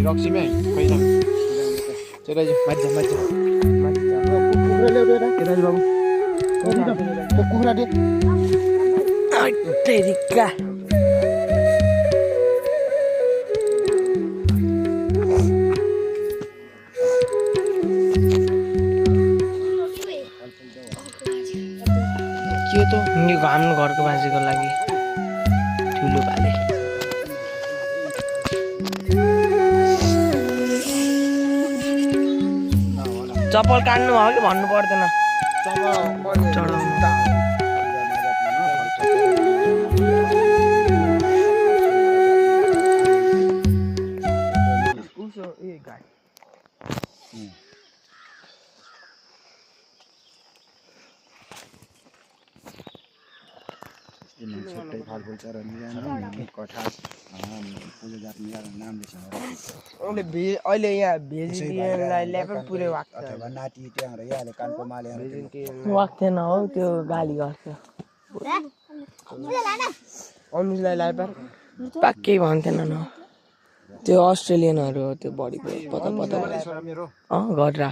रक्सी में पैसा चला जा मत कुकुरा बाबू कुकुरा दे तेरी का के त यो हाम्रो घरको बाजेको लागि ठुलो भाले चप्पल काट्नु भयो कि भन्नु पर्दैन छुट्टै फलफुल चरा निगान कठा पूजा जात निगान नाम अहिले यहाँ भेजिटेरियनलाई लेभल पुरै वाक्छ अथवा नाति त्यहाँ यहाँले कानको माले वाक्थेन हौ त्यो गाली गर्छ अनुजलाई लाइ पाक्कै भन्थेन न त्यो अस्ट्रेलियनहरू हो त्यो बडीको पता पता गरेर